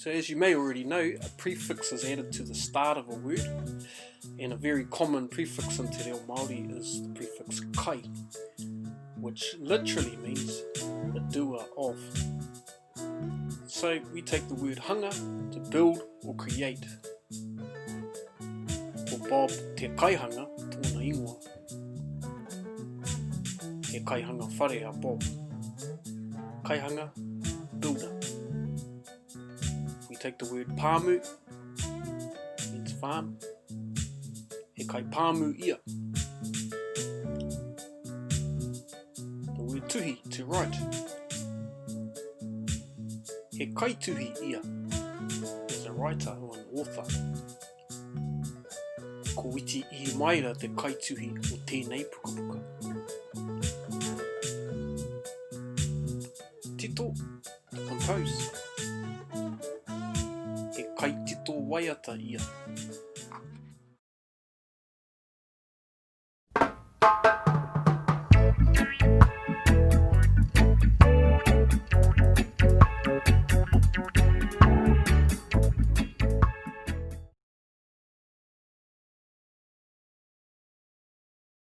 So as you may already know, a prefix is added to the start of a word, and a very common prefix in Te Reo Māori is the prefix kai, which literally means the doer of. So we take the word hanga to build or create. Ko Bob te kaihanga tōna ingoa. He kaihanga whare a Bob. Kaihanga, builder. We take the word pāmu, means farm. He kai pāmu ia. The word tuhi, to write. He kaituhi ia. Is a writer or an author. Ko Witi Ihimaera te kaituhi o tēnei pukapuka. Tito, to compose. He kaitito waiata ia.